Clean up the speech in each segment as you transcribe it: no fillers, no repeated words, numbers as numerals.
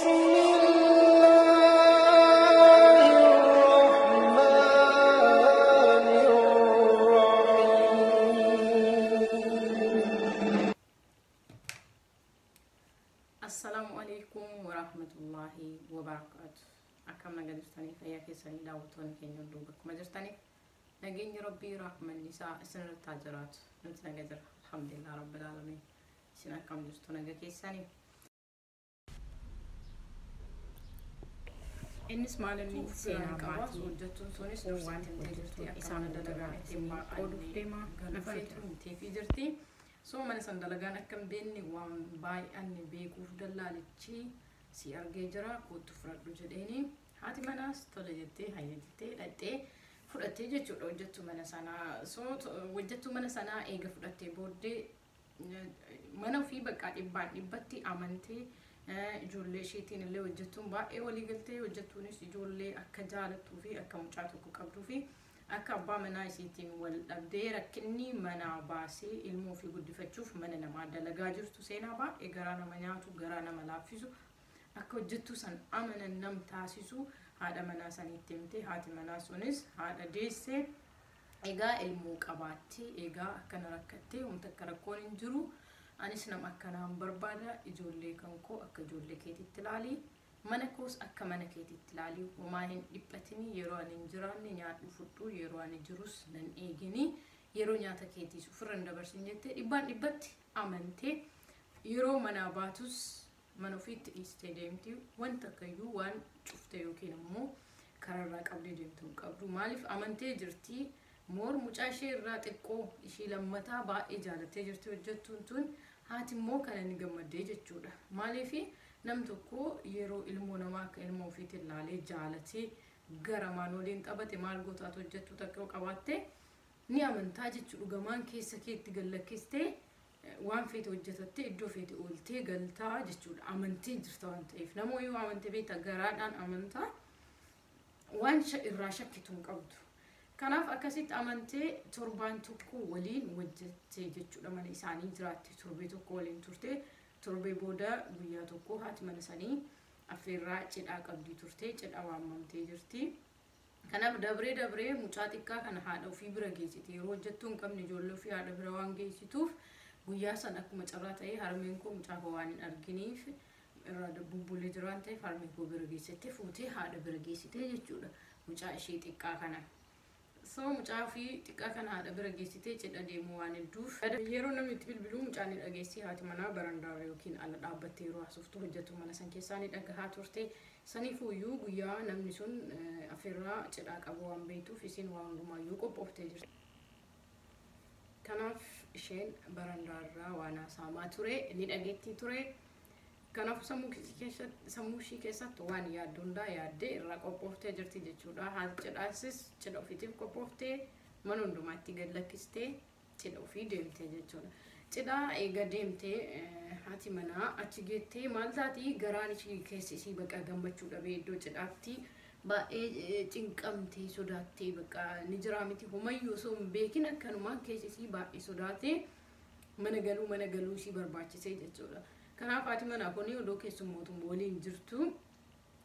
بسم الله الرحمن الرحيم. Assalaamu alaikum warahmatullaahi wabarakaatu. Akkam naga jirtanii? Fayyaa keessanii? Daawwattoonni keenya hunduu bakkuma jirtaniif nageenyi Rabbii rahmanni isaa isinirratti haa jiraatu. Nuti naga jira, alhamdulillah rabbil aalamiin. Isin akkam jirtu? Naga keessanii? Innis maal inni seenaa maatii hojjettuun sunis waan hojjettu isaan dalagaa ittiin qooduuf deema galfeetu himteefii jirti. So mana san dalagaan akka hin beekne waan baay'anne beekuuf dallaalichi si argee jira, kootu fudhadhu jedheeni. Haati manaas tole jettee, hayya jettee dhaqxee fudhattee jechuudha hojjettuu mana sanaa. So hojjettuu mana sanaa eega fudhattee booddee mana ofii bakka dhibbaan dhibbatti amantee, ijoollee isheetiin illee hojjettuun baay'ee walii galtee, hojjettuunis ijoollee akka jaalattuu fi akka mucaa tokko qabduu fi akka abbaa manaa isiitiin wal dhabdee rakkinni manaa baasee ilmoo ofii guddifachuuf mana namaa dalagaa jirtu, seenaa baay'ee garaa nama nyaatu, garaa nama laaffisu, akka hojjettuu san amanan nam taasisu haadha manaa saniitti himte. Haati manaa sunis haadha deessee, egaa ilmoo qabaattee, egaa akkana rakkattee, wanta akka rakkoon hin jiru, anis nama akkanaan barbaada, ijoollee kan koo akka ijoollee keetitti ilaali, mana koos akka mana keetitti ilaali, homaa hin dhiphatini, yeroo ani hin jiraanne nyaadhu fudhu, yeroo ani jirus nan eegini, yeroo nyaata keetiis ofirra hin dabarsin jettee dhibbaan dhibbatti amantee, yeroo manaa baatus mana ofiitti dhiistee deemti. Wanta akkayyuu waan cufte yookiin immoo kararraa qabdee deemtu hin qabdu. Maaliif? Amantee jirti. Moor mucaa ishee irraa xiqqoo ishii lammataa baay'ee jaalattee jirti hojjettuun tun. Haati immoo kana ni gammaddee jechuudha. Maaliif? Nam tokko yeroo ilmoo namaa akka ilmoo ofiitti ilaalee jaalatee gara maan waliin taphate, maal gootaatu hojjettuu takka qabaatte ni amantaa jechuu. Dhugamaan keessa keetti gallakkistee waan feete hojjetattee iddoo feete ooltee galtaa jechuudha. Amantee jirta waan ta'eef, nama yoo amantee beekta, garaadhaan amantaa, waan irraa shakkitu hin qabdu. Kanaaf akkasitti amantee torbaan tokko waliin hojjettee jechuudha. Mana isaanii jiraatte, torbee tokko waliin turte. Torbee booda guyyaa tokko haati mana sanii affeerraa cidhaa qabdii turte, cidha waamamtee jirti. Kanaaf dabree dabree mucaa xiqqaa kana haadha ofii bira geessite. Yeroo hojjettuu hin qabne ijoollee ofii haadha bira waan geessituuf, guyyaa san akkuma carraa ta'ee harmeen koo mucaa koo waan hin arginiif irraa bubbulee jira waan ta'eef, harmeen koo bira geessite, fuutee haadha bira geessite jechuudha mucaa ishee xiqqaa kana. So mucaa ofii xiqqaa kana haadha bira geessitee cidha deemuu waan hedduuf, yeroo namni itti bilbiluu mucaan ni dhageessi. Haati manaa barandaarra yookiin ala dhaabbattee yeroo haasoftu hojjetu mana san keessaa ni dhagahaa turte. Saniifuyyuu guyyaa namni sun affeerraa cidhaa qabu waan beektuuf isiin waan hundumaayyuu qophooftee jirti. Kanaaf isheen barandaarraa waan haasa'amaa ture ni dhageettii ture. Kanaaf sammuu ishii keessatti waan yaaddu hundaa yaaddee irraa qophooftee jirti jechuudha. Haati cidhaasis cidha ofiitiif qophooftee mana hundumaatti gad lakkistee cidha ofii deemtee jechuudha. Cidha eega deemtee haati manaa achi geettee maal taati? Garaan ishii keessi ishii baqa gammachuu dhabee, iddoo cidhaatti baay'ee cinqamtee, sodaattee, baqa ni jiraa miti, homayyuu osoo hin beekin akkanumaan keessi ishii baay'ee sodaatee mana galuu ishii barbaachisee jechuudha. Kanaaf haati manaa kun odoo keessummootum waliin jirtu,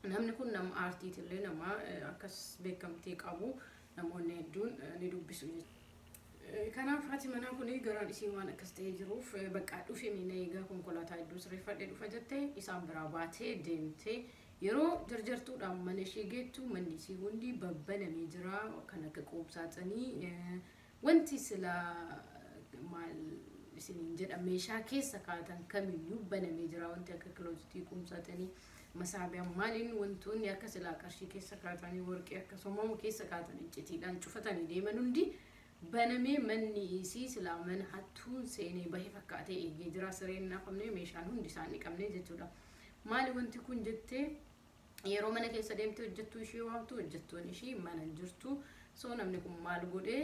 namni kun nama aartiitillee nama akkas beekamtii qabu, namoonni hedduun ni dubbisu jechuudha. Kanaaf haati manaa kun garaan isii waan akkas ta'ee jiruuf, bakka dhufe miina eegaa konkolaataa iddoo sirreeffadhee dhufa jettee isaan biraa baatee deemtee, yeroo jarjartuudhaan mana ishee geettu manni isii hundi babbanamee jira. Kan akka qoobsaaxanii, wanti silaa maal isiniin jedha, meeshaa keessa kaa'atan kamiyyuu banamee jira. Wanti akka kiloozitii, qumsaaxanii, masaabiyaan, maaliin, wantoonni akka silaa qarshii keessa kaa'atanii, warqee akkasumamu keessa kaa'atan iccitiidhaan cufatanii deeman hundi banamee, manni isii silaa mana hattuun seenee bahe fakkaatee eegee jira. Sireen naqamne, meeshaan hundi isaan dhiqamne jechuudha. Maali wanti kun jettee yeroo mana keessa deemtee hojjettuu ishee waamtu, hojjettuun ishii mana hin jirtu. So namni kun maal godhee?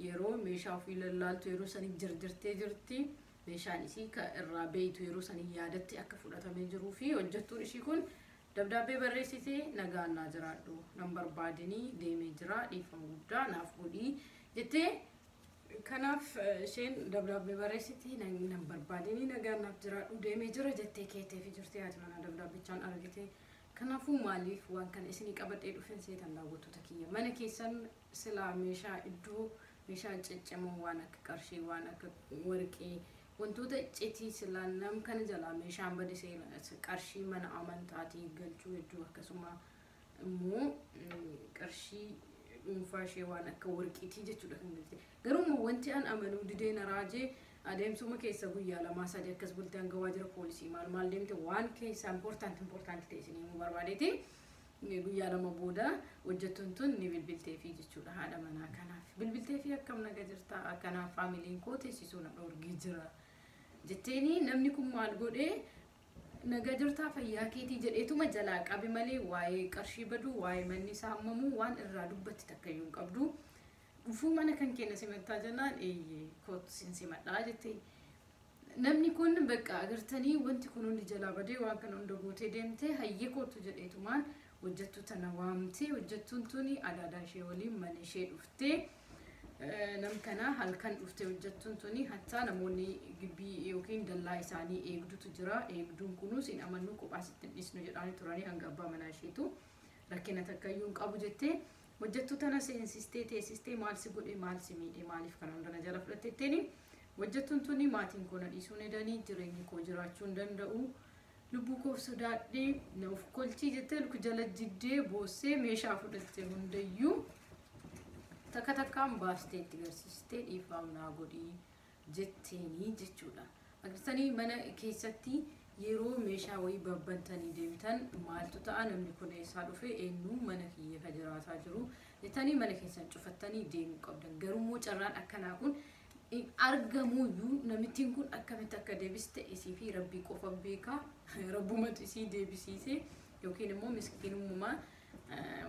Yeroo meeshaa ofii lallaaltu yeroo sanii jarjartee jirti. Meeshaan isii ka irraa beeytu yeroo sanii yaadatti akka fudhatamee jiruu fi hojjettuun ishii kun dabdaabbee barreessitee, "Nagaan naa jiraadhu, nan barbaadinii deemee jira, dhiifama guddaa naaf godhii," jettee. Kanaaf isheen dabdaabbee barreessiti nan barbaadini nagaan naaf jiraadhu deemee jira jettee keeteefi jirti haati manaa dabdaabbichaan argite. Kanaafuu maaliif waan kana isinii qabadhee dhufen seetan daawwattoota kiyya. Mana keessan silaa meeshaa iddoo meeshaa ciccimoo waan akka qarshii waan akka warqii wantoota iccitii silaa nam kana jalaa meeshaan bade qarshii mana amantaatii galchuu hedduu akkasuma immoo qarshii dhuunfaa ishee waan akka warqiitii jechuudha kan galte. Garuu immoo wanti an amanuu didee na raajee adeemsuma keessa guyyaa lamaa sadii akkas bultee hanga waajjira poolisii maal maal deemte waan keessa important ta'e isinii himuu barbaadeeti. Guyyaa 2 booda hojjettuun tun ni bilbilteefii jechuudha haadha manaa kanaaf. Bilbilteefii akkam naga jirta akkanaaf faamiliin koo teessisuu na dhorgee jira. Jetteeni namni kun maal godhee naga jirtaa fayyaa keetii jedheetuma jalaa qabe malee waa'ee qarshii baduu waa'ee manni isaa hammamuu waan irraa dubbatti takkayyuu hin qabdu. Dhufuu mana kan keenya simattaa jennaan eeyyee kootu sin simadhaa jettee. Namni kun bakka agartanii wanti kun hundi jalaa badee waan kana hunda gootee deemtee hayyee kootu jedheetumaan hojjettuu tana waamtee hojjettuun tuni adaadaa ishee waliin mana ishee dhuftee nam kana halkan dhuftee hojjettuun tuni hattaa namoonni gibbii yookiin dallaa isaanii eegdutu jira. Eegduun kunuus hin amannu kophaa sitti hin dhiisnu jedhaanii turanii hanga abbaa manaa isheetu rakkina takkayyuu hin qabu jettee hojjettuu tana seensistee teessistee maal si godhe maal si miidhe maaliif kana hunda na jala fudhatteetteeni hojjettuun tuni maatiin koo na dhiisuu ni danda'anii jireenyi koo jiraachuu hin danda'u. Lubbuu koof sodaadhee na of kolchii jettee luka jala jiddee boossee meeshaa fudhatte hundayyuu takka takkaan baastee itti garsiistee dhiifaam naa godhii jetteenii jechuudha. Agartanii mana keessatti yeroo meeshaa wayii babbantanii deemtan maaltu ta'a namni kun eessaa dhufe eenyu mana kiyya ka jiraataa jiru jettanii mana keessan cufattanii deemuu qabdan. Garuu immoo carraan akkanaa kun argamuyyuu namittiin kun akkamitti akka deebiste isii fi rabbii qofa beekaa rabbumatu isii deebisiise yookiin immoo miskiinummaa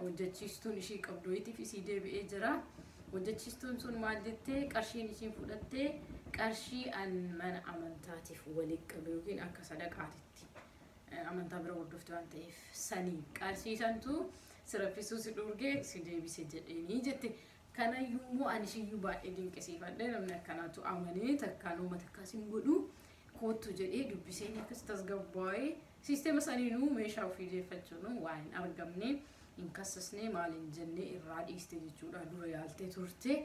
hojjechiistuun ishii qabdu wayiitiif isii deebi'ee jira. Hojjechiistuun sun maal jettee qarshiin ishiin fudhattee qarshii an mana amantaatiif walitti qabe yookiin akka sadaqaatitti amantaa bira hordofte waan ta'eef sanii qarshii santu si raffisuu si dhorgee si deebise jedheenii jette. Kanayyuu immoo ani ishiyyuu baay'ee dinqisiifadhe namni akkanaatu amanee takkaan uummata akkas hin godhu kootu jedhee dubbiseen akkas tasgabbaa'ee siisteema saniinuu meeshaa ofii deeffachuun waa hin argamne hin kassasne maal hin jenne irraa dhiiste jechuudha dura yaaltee turte.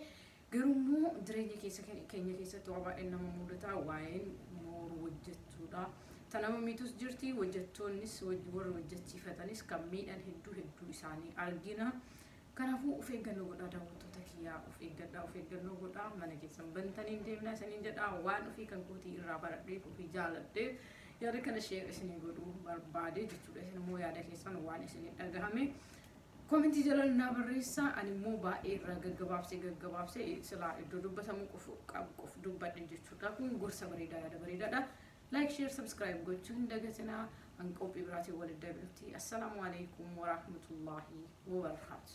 Garuu immoo jireenya keessa keenya keessatti waa baay'een nama mudataa waa'een mooru hojjechuudha. Ta nama miitus jirti hojjettoonnis warri hojjechiifatanis kan miidhan hedduu hedduu isaanii argina. Kanaafuu of eeggannoo godhaa daawwattoota kiyyaa of eeggadhaa of eeggannoo godhaa mana keessan bantanii deemnaa isiniin jedhaa waan ofii kan kootii irraa baradheef ofii jaaladheef yaada kana share isinii godhuu barbaade jechuudha. Isin immoo yaada keessan waan isinii dhagahame koomentii jala naa barreessaa. Ani immoo baay'ee irraa gaggabaabsee silaa iddoo dubbatamuu qabu qof dubbadhe jechuudha. Kun gorsa bareedaa yaada bareedaadha. Like, share, subscribe gochuu hin dagatinaa. An qophii biraatiin walitti deebinutti. Assalaamu alaikum warahmatullaahi wabarakaatu.